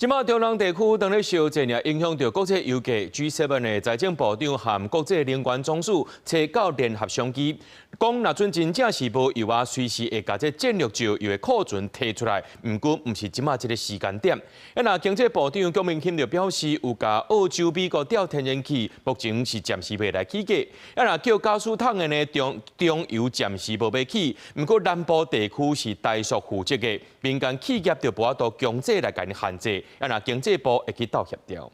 這擺中東地區當咧燒戰也影響著國際油價，G7 的財政部長和國際能源總署揣九聯合商機，講若準真正是無油啊，隨時會共這戰略石油的庫存提出來。毋過毋是這擺這个時間點。啊，若經濟部長龔明鑫就表示，有共澳洲、美國調天然氣，目前是暫時袂來起價。啊，若叫加速桶的呢，中中油暫時無欲起，毋過南部地區是台塑負責的，民間企業就無法度強制來共𪜶限制。啊，若經濟部會去鬥協調。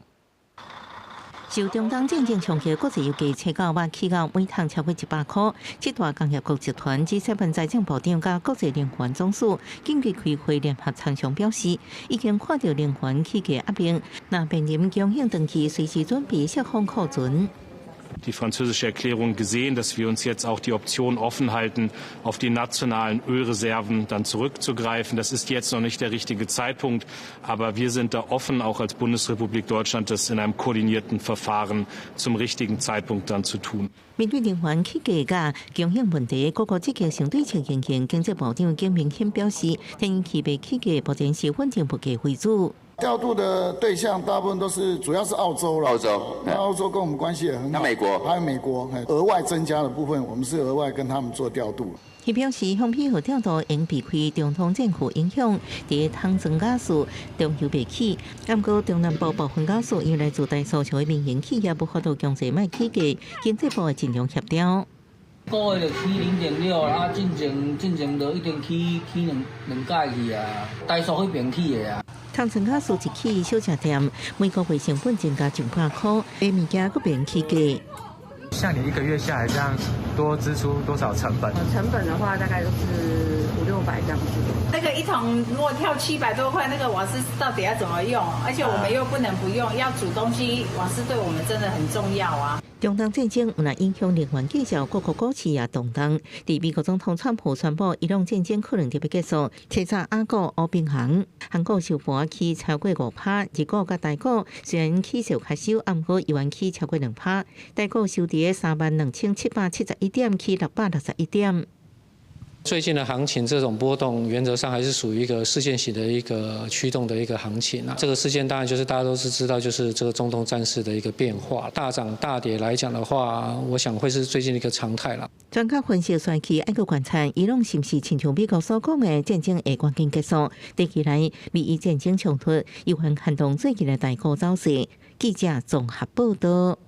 受中東戰爭衝擊，國際油價揣九嘛起到每桶超過100箍。七大工業國集團 G7 財政部長佮國際能源總署緊急開會聯合參詳表示，已經看著能源起價壓力，若面臨供應斷去，隨時準備釋放庫存。 Die französische Erklärung gesehen, dass wir uns jetzt auch die Option offen halten, auf die nationalen Ölreserven dann zurückzugreifen. Das ist jetzt noch nicht der richtige Zeitpunkt, aber wir sind da offen, auch als Bundesrepublik Deutschland, das in einem koordinierten Verfahren zum richtigen Zeitpunkt dann zu tun. 面對能源起價佮供應問題，各國積極想對策應變。經濟部長龔明鑫表示，天然氣袂起價，目前是穩定物價為主。調度的對象大部分都是，主要是澳洲了。澳洲，那澳洲跟我們關係也很好。那美國，還有美國，額外增加的部分，我們是額外跟他們做調度。伊表示，向配合調度應避開中東戰區影響，佇桶裝瓦斯中油袂起，毋過中南部部分瓦斯因來自台塑的民營企業，無法度強制莫起價，經濟部會盡量協調。個月就起0.6，啊，進前就已經起兩兩屆去啊，台塑彼邊起的啊。桶裝瓦斯一起，小食店每個月成本增加上百箍，買物件閣免起價。像你一個月下來這樣多支出多少成本？成本的話大概就是五六百這樣子。那個一桶如果跳700多塊，那個瓦斯到底要怎麼用？而且我們又不能不用，要煮東西，瓦斯對我們真的很重要啊。中東戰爭毋但影響能源價格，各國股市也動盪。佇美國總統川普宣布伊朗戰爭可能就欲結束，清早亞股烏平行，韓股收盤起超過5趴，日股佮台股雖然起勢較少，毋過依然起超過2趴。台股收佇32,771點，起661點。最近的行情這種波動，原則上還是屬於一個事件型的一個驅動的一個行情啊。這個事件當然就是大家都是知道，就是這個中東戰事的一個變化，大漲大跌來講的話，我想會是最近的一個常態啦。專家分析，選區愛閣觀察伊朗是毋是親像美國所講的戰爭會趕緊結束？短期內美伊戰爭衝突，有可能牽動最近的台股走勢。記者綜合報道。